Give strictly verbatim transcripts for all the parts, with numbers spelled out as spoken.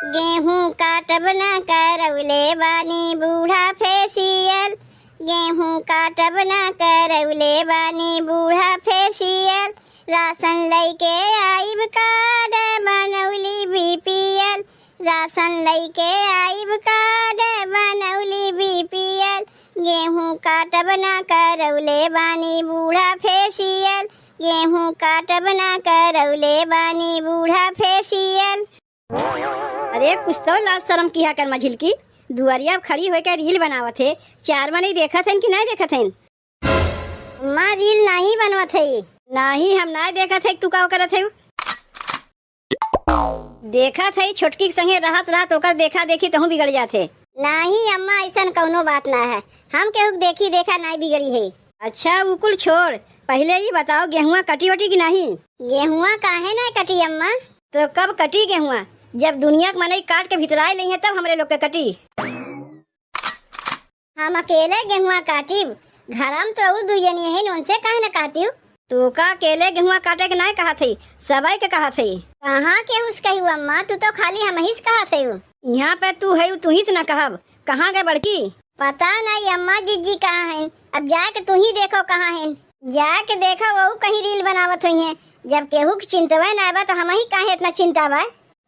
गेहूं काटब ना करौले बानी बूढ़ा फेसियल, गेहूं काटब ना करौले बानी बूढ़ा फेसियल, राशन लइके आइब कार्ड बनौली बीपीएल, राशन लइके आइब कार्ड बनौली बीपीएल, गेहूं काटब ना करौले बानी बूढ़ा फेसियल, गेहूं काटब ना करौले बानी बूढ़ा फेसियल। अरे, कुछ तो लाज शरम किहा कर मझिलकी। दुआरिया खड़ी होइके रील बनावत है, चार मनई देखत हइन कि नाहीं देखत हइन? अम्मा, रील नाहीं बनवत है। नाहीं, हम नाहीं देखत है, तू का करत है? देखत है, छोटकी के संगे रहत रहत ओकर देखा देखी तहूँ बिगड़ जात है। नाहीं अम्मा, अइसन कउनो बात ना है, हम केहू के देखी देखा नाहीं बिगड़ी है। अच्छा, उ कुल छोड़, पहिले ई बताओ, गेहुआ कटी वटी कि नाहीं? गेहुआ काहे नाहीं कटी अम्मा? तो कब कटी गेहुआ, जब दुनिया के मनई काट के भितराए लइहें, तब हमरे लोग के कटी। हम अकेले गेहुआ काटिब, घरा में तो और दुइ जनी हैं, उनसे काहे न काटिब? तू का अकेले गेहुआ काटे के नाहीं कहत है, सबई के कहत है। कहाँ केहू से कहिउ अम्मा, तू तो खाली हमही से कहत है। यहाँ पे तू है, तू ही से न कहब, कहाँ गए बड़की? पता नाहीं अम्मा, जिज्जी कहाँ हैं? अब जाके तू ही देखो कहाँ हैं। जाके देखो, वहू कहीं रील बनावत होइहें। जब केहू के चिंतवे नाहीं बा, तो हमही काहे इतना चिंता बा?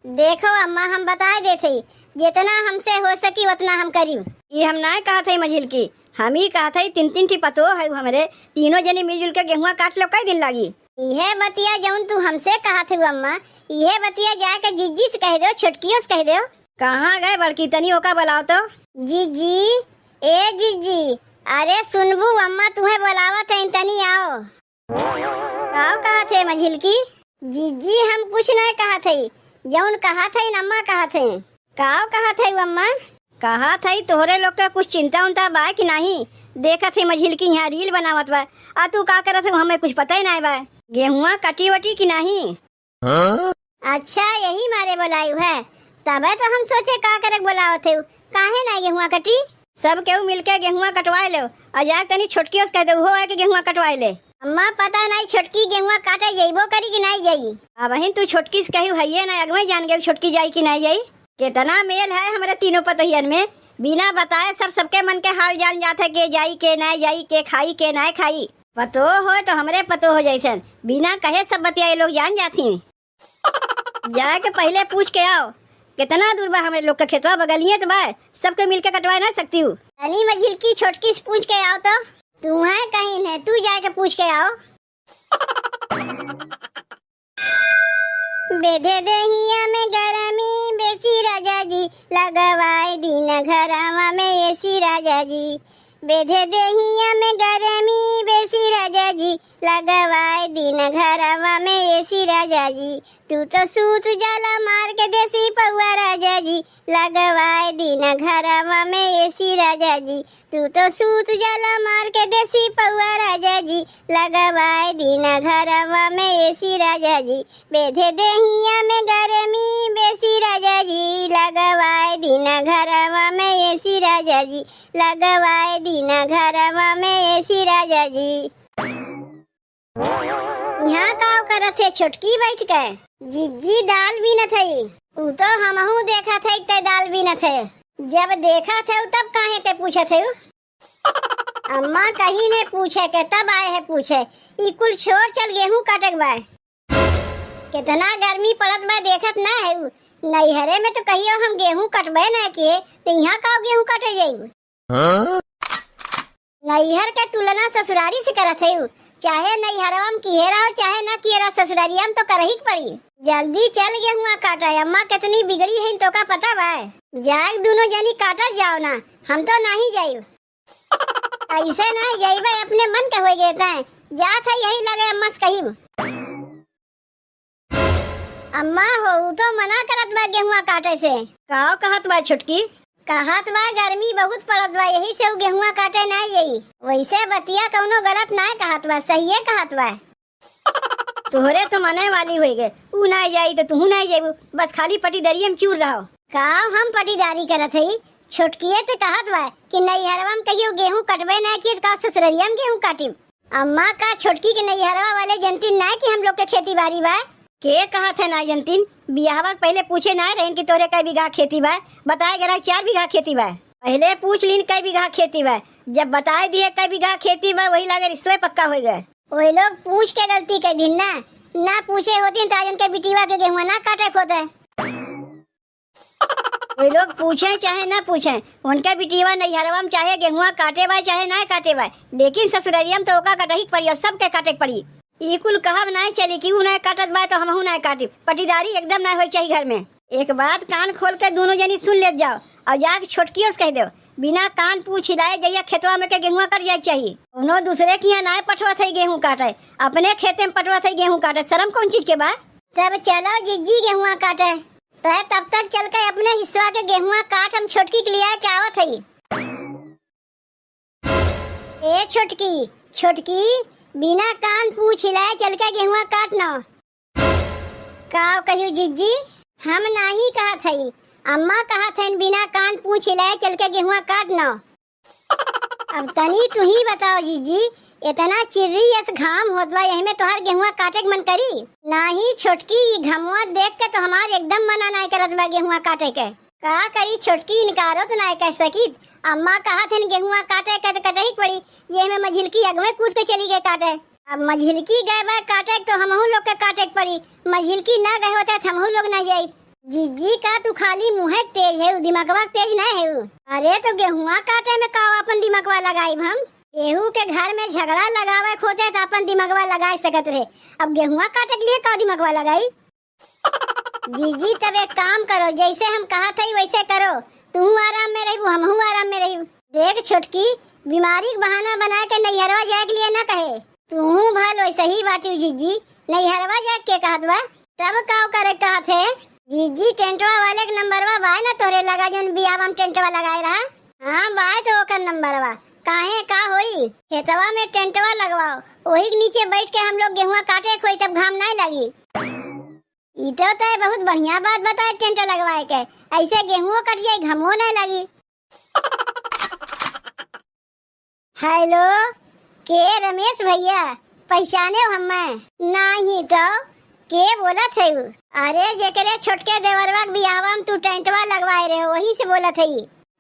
देखो अम्मा, हम बताए देत हई, जितना हमसे हो सकी, उतना हम करिब। ई हम नाहीं कहत हई मझिलकी, हम ई कहत हई, तीन तीन ठी पतोह है हमरे, तीनों जनी मिलजुल के गेहुआ काट लो, कई दिन लागी? इहे बतिया जउन तू हमसे कहत हऊ अम्मा, इहे बतिया जाके जिज्जी से कह देउ, छोटकियो से कह देउ। कहाँ गए बड़की, तनी ओका बुलाओ तो। जिज्जी, ए जिज्जी, अरे सुनबू, अम्मा तुहे बुलावत हईन, तनी आओ। काव कहत है मझिलकी? जिज्जी, हम कुछ नाहीं कहत हई, जउन कहत हईन अम्मा कहत हईन। काव कहत हई अम्मा? कहत हई तोहरे लोग के कुछ चिंता उंता बा कि नाहीं? देखत हई मझिलकी यहाँ रील बनावत बा, आ तू का करत हऊ, हमें कुछ पता ही नाहीं बा। गेहुआ कटी वटी कि नाहीं? हाँ? अच्छा, यही मारे बोलायु है। तबे तो हम सोचे का करे बोलावत है, काहे ना गेहुआ कटी? सब केहू मिलके गेहुआ कटवाए लो, और जाके तनी छोटकियो से कह दे, उहो है कि गेहुआ कटवाए ले। अम्मा, पता नहीं छोटकी गेहुआ काटे जइबो करी कि नहीं जाई। अबहिन तू छोटकी से कही हइये ना, अगवे जान गए छोटकी जाई कि नहीं जाई। कितना मेल है हमरे तीनों पतोहियन में, बिना बताए सब सबके मन के हाल जान जात है, के जाई, के नहीं जाई, के खाई, के नहीं खाई। पतोह हो तो हमरे पतोह हो जैसन, बिना कहे सब बतिया ये लोग जान जाती। जाके पहिले पूछ के आओ, कितना दूर बा हमरे लोग के खेतवा, बगलिए तो बा, सबके मिलके कटवाए ना सकती हूँ। तनी मझिलकी छोटकी से पूछ के आओ तो। तुम्हें कहीं नहीं, तू जाके पूछ के आओ। बेधे देहिया में गरमी बेसी राजा जी, लगवाए दिन घरवा में एसी राजा जी। बेधे देहिया में गरमी बेसी राजा जी, लगवाए दिन घरवा में एसी राजा जी। तू तो सूत जाला मार के देसी पौआ राजा जी, लगवाए दिन घरवा में एसी राजा जी। तू तो सूत जाला मार के देसी पौआ राजा जी, लगवाए दिन घरवा में एसी राजा जी। बेधे देहिया में गरमी बेसी राजा जी, लगवाए दिन घरवा में एसी राजा जी, लगवाए दिन घरवा में एसी राजा जी। यहाँ का करत है छोटकी बैठ के? जिज्जी दाल बीनत है। उ तो हमहू देखत है ते दाल बीनत है। जब देखत है तब काहे ते पूछत है? अम्मा कहीं ने पूछे के तब आए है पूछे। ई कुल छोड़ चल गेहूं काटे के बा। कितना गर्मी पड़त बा देखत ना है उ। नैहरे में तो कहियो हम गेहूं कटबे ना किए, तो यहाँ का गेहूं काटे जाइब? हाँ? नैहर के तुलना ससुरारी से करत है उ। चाहे नैहरवा में किहे रहो, चाहे ना किहे रहो, ससुरारिया में तो करही के पड़ी। जल्दी चल गेहुआ काटा, अम्मा कितनी बिगड़ी है, तो का पता बा? जाए दोनों जनी काटा जाओ ना, हम तो नहीं जाइब। ऐसे ना जइबे, अपने मन के होई गए तैं। जात है यही लगे अम्मा से कहिब। अम्मा हो, उ तो मना करत बा गेहुआ काटे से। काव कहत बा छोटकी? कहत बा गर्मी बहुत पड़त बा, यही से उ गेहुआ काटे ना यही। वैसे बतिया कौनो गलत ना कहत बा, सहिए कहत बा। तोहरे तो मने वाली होई गए, ऊ ना जाई तो तू ना जाबू, बस खाली पटीदारी में चूर रहो। का हम पटीदारी करत हई? छोटकिए तो कहत बा कि नैहरवा में कहियो गेहूं कटबे ना किए, का ससुररिया में गेहूं काटिब? अम्मा, का छोटकी के नैहरवा वाले जनती ना कि हम लोग के खेती बाड़ी बा? के कहत है नाहीं जनतिन? बियाहवा के पहिले पूछे नाहीं रहिन कि तोहरे कै बीघा खेती बा? बताए गरा चार बीघा खेती बा। पहिले पूछ लिन कै बीघा खेती बा, जब बताए दिहे कै बीघा खेती बा, वही लागे रिश्तवे पक्का होइ गए। वही लोग पूछ के गलती कै दिन ना, ना पूछे होतिन त आज उनके बिटिवा के गेहुआ ना काटे क होते। वही लोग पूछे चाहे ना पूछे, उनके बिटिवा नैहरवा में चाहे गेहुआ काटे बा चाहे ना काटे बा, लेकिन ससुररिया में तो ओका कटही के पड़ी और सबके काटे के पड़ी। ई कुल कहब नाहीं चली कि ऊ नाहीं काटत बा तो हमहू नाहीं काटिब। पटीदारी एकदम नाहीं होई चाही घर में। एक बात कान खोल के दुनो जनी सुन लेत जाओ और जाके छोटकियो से कह देव, बिना कान पूछ हिलाए जहिया खेतवा में के गेहुआ कट जाए के चाही। कौनो दूसरे के यहाँ नाहीं पठवत है गेहूँ काटे, अपने खेते में पठवत है गेहूँ काटे। शर्म कौन चीज के बा? तब चलो जिज्जी गेहुआ काटे। तै तब तक चल के अपने हिस्सा के गेहुआ काट, हम छोटकी के लिया के आवत हई। ए छोटकी, छोटकी, बिना कान पूछ हिलाए चल के गेहुआ काट न। का कहियो जिज्जी? हम नाहीं कहत हई, अम्मा कहत हईन बिना कान पूछ हिलाए चल के गेहुआ काट न। अब तनी तुही बताओ जिज्जी, इतना चिर्री अस घाम होत बा, यही में तोहार गेहुआ काटे के मन करी? नाहीं छोटकी, ई घमवा देख के तो हमार एकदम मना नाहीं करत बा गेहुआ काटे के। का करी छोटकी, इनकारो तो नाहीं कह सकित। अम्मा कहत हन गेहुआ काटे के तो कटही के पड़ी, ये में मझिलकी अगवे कूद के चली गए काटे। अब मझिलकी गए बा काटे के तो हमहू लोग के काटे के पड़ी, मझिलकी ना गए होते तो हमहू लोग ना जाइत। जिज्जी का तू खाली मुँहे के तेज है, दिमगवा के तेज ना है। अरे तो गेहुआ काटे में का अपन दिमगवा लगाई हम? केहू के घर में झगड़ा लगावे के होते तो अपन दिमगवा लगाए सकत रहे, अब गेहुआ काटे के लिए का दिमगवा लगाई? जीजी, तब एक काम करो, जैसे हम कहत हई वैसे करो। तू आराम में रहबू, हमहू आराम में रहबू। देख छोटकी, बीमारी के बहाना बना के नैहरवा जाए के लिए ना कहे। तू भल वैसे ही बाटियो जीजी, नैहरवा जाए के कहत बा? तब का करे कहत है? जीजी, टेंटवा वाले के नंबरवा बाय ना तोरे लगा, जौन बियाहवा में टेंटवा लगाए रहा? हाँ, बाय तो ओकर नंबरवा। काहे, का होई? खेतवा में टेंटवा लगवाओ, वही के नीचे बैठ के हम लोग गेहुआ काटे के होई, तब घाम नाय लगी। ई तो तय बहुत बढ़िया बात बताए टेंट लगवाए के, ऐसे गेहुओ कट जाई, घामो नाय लगी। हेलो, के रमेश भैया, पहचाने हो हमें? नाही तो, के बोलत है उ? अरे, जेकरे छोटके देवरवा के बियाहवा में तू टेंटवा लगवाए रहे हो, वही से बोलत है।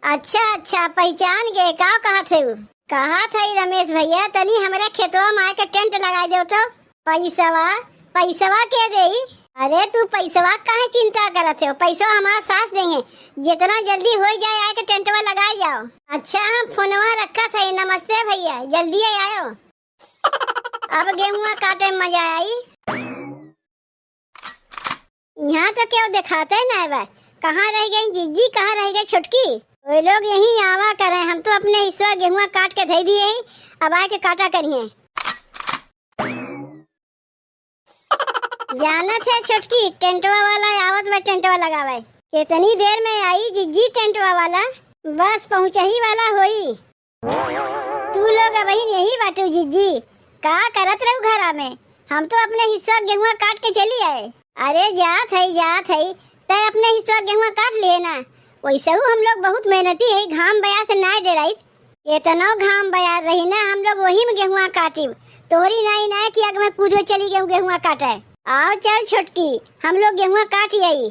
अच्छा, अच्छा, पहचान गए, का कहत है उ? कहत है रमेश भैया, तनी हमरे खेतवा में आके टेंट लगाए दो तो। पैसवा, पैसवा के देई? अरे, तू पैसवा काहे चिंता करत हो? पैसवा हमार सास देंगे, जितना जल्दी हो जाए, आके टेंटवा लगाए जाओ। अच्छा, हम फोनवा रखत है। नमस्ते भैया, जल्दी आयो। अब गेहुआ काटे में मजा आई। यहाँ तो केहू देखाते ना बा। कहाँ रह गई जीजी, कहाँ रह गई छोटकी? वे लोग यहीं आवा करे, हम तो अपने हिस्सा गेहुआ काट के धई दिए ही, अब आके काटा करिए। जानत है छोटकी, टेंटवा वाला आवत बा टेंटवा लगावे। कितनी देर में आई जीजी टेंटवा वाला? बस पहुँचही वाला होई। तू लोग अबहिन यही बाटू जीजी, का करत रहू घरा में? हम तो अपने हिस्सा गेहुआ काट के चली आए। अरे जात है, जात है, तय अपने हिस्सा गेहुआ काट लिए ना। वैसहू हम लोग बहुत मेहनती है, घाम बया से ना डेराई। केतनो घाम बया रही ना, हम लोग वही में गेहुआ काटिब। तोहरी नाई ना कि आग में कूदो चली गेहूँ, गेहुआ काटे। आओ चल छोटकी, हम लोग गेहुआ काट आई।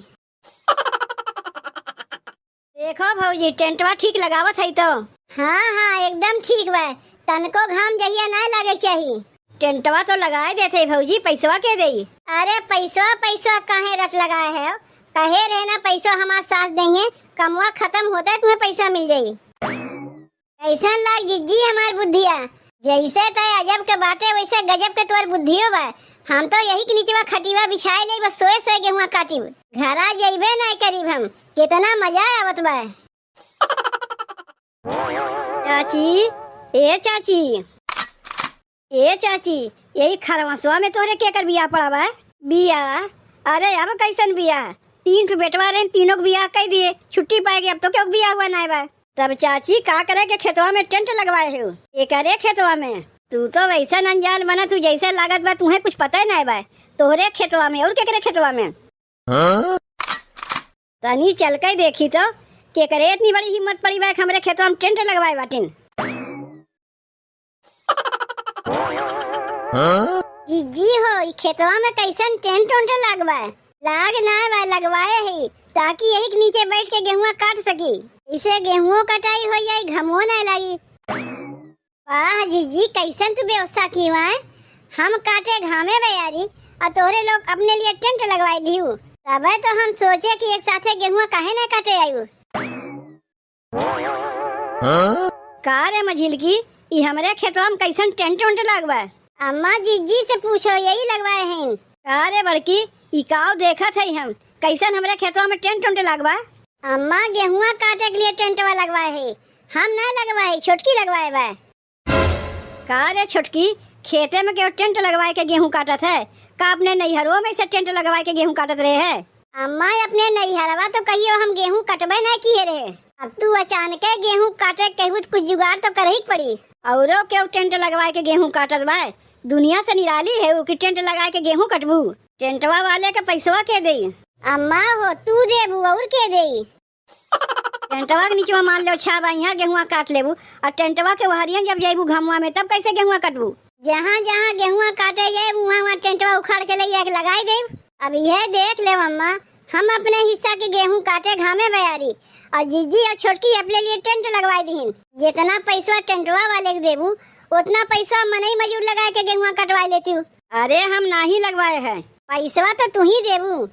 देखो भौजी, टेंटवा ठीक लगावत है तो? हाँ, हाँ, एकदम ठीक बा। तनको घाम जहिया ना लागे चाही। टेंटवा तो लगाए देते भौजी, पैसवा के देई? अरे पैसवा, पैसवा काहे रट लगाए है? कहे रहे ना पैसवा हमार सास देंगे, कमवा खत्म होता है तुम्हें पैसा मिल जाई। कैसन लाग जिज्जी हमार बुद्धिया? जैसे तय अजब के बाटे वैसे गजब के तोर बुद्धियो बा। हम तो यही के नीचवा खटिवा बिछाए ले बस सोए सोए गेहुआ काटिब। घरा जइबे नाय करीब हम। कितना मजा आवत बा। चाची, ए चाची, ए चाची, यही खरवसवा में तोहरे केकर बियाह पड़ा बा? बियाह? अरे अब कैसन बियाह? तीन ठो बेटवा रहे, तीनों के बियाह कर दिए, छुट्टी पाए गए, अब तो क्यों बियाह हुआ नाय बा? तब चाची का करे के खेतवा में टेंट लगवाए हो? एकरे खेतवा में? तू तो वैसन अनजान बना, तू जैसे लागत बा तुहे कुछ पता ही नाय बा। तोहरे खेतवा में और केकरे खेतवा में? हाँ? तनी चल के देखी तो, केकरे इतनी बड़ी हिम्मत पड़ी बा कि हमरे खेतवा में टेंट लगवाए बाटिन। हाँ? जीजी हो, ई खेतवा में कैसन टेंट उंट लगवा? लाग ना बा, लगवाए ही, ताकि यही के नीचे बैठ के गेहुआ काट सकी। इसे गेहुओ कटाई हो जाई, घमो ना लागी। वाह जीजी, कैसन तू व्यवस्था की हुआ है? हम काटे घामे बयारी, और तोहरे लोग अपने लिए टेंट लगवाई लिहू। तबे तो हम सोचे कि एक साथे गेहुआ काहे ना काटे आयु। का रे मझिलकी, ई हमरे खेतवा में कैसन टेंट उंट लगवा? अम्मा, जीजी से पूछो, यही लगवाए हैं। का रे बड़की, ई काव देखत है हम, कैसन हमरे खेतवा में टेंट उंट लगवा? अम्मा, गेहुआ काटे के लिए टेंटवा लगवाए है, हम नहीं लगवाए, छोटकी लगवाए बा। का रे छोटकी, खेते में केहू टेंट लगवाए के गेहूं काटत है? का अपने नैहरवा में से टेंट लगवाए के गेहूं काटत रहे है? अम्मा, अपने नैहरवा तो कहियो हम गेहूं कटबे नहीं किए रहे। अब तू अचानके गेहूं काटे कहबू तो कुछ जुगाड़ तो करही के पड़ी। औरो केहू टेंट लगवाए के गेहूं काटत बा? दुनिया से निराली है उ कि टेंट लगाए के गेहूं कटबू? टेंटवा वाले के पैसवा के देई? अम्मा हो, तू देबू और के देई? टेंटवा के नीचवा मान लो छा बा, यहाँ गेहुआ काट लेबू, और टेंटवा के वहरियन जब जइबू घमुआ में, तब कैसे गेहुआ कटबू? जहाँ जहाँ गेहुआ काटे जाए, वहाँ वहाँ टेंटवा उखाड़ के ले जाके लगाई देब। अब यह देख ले अम्मा, हम अपने हिस्सा के गेहूं काटे घामे बयारी, और जीजी और छोटकी अपने लिए टेंट लगवाई दीन। जितना पैसवा टेंटवा वाले के देबू, उतना पैसवा मनई मजूर लगा के गेहुआ कटवाई लेती हूँ। अरे हम नाही लगवाए है। पैसवा तो तू ही देबू।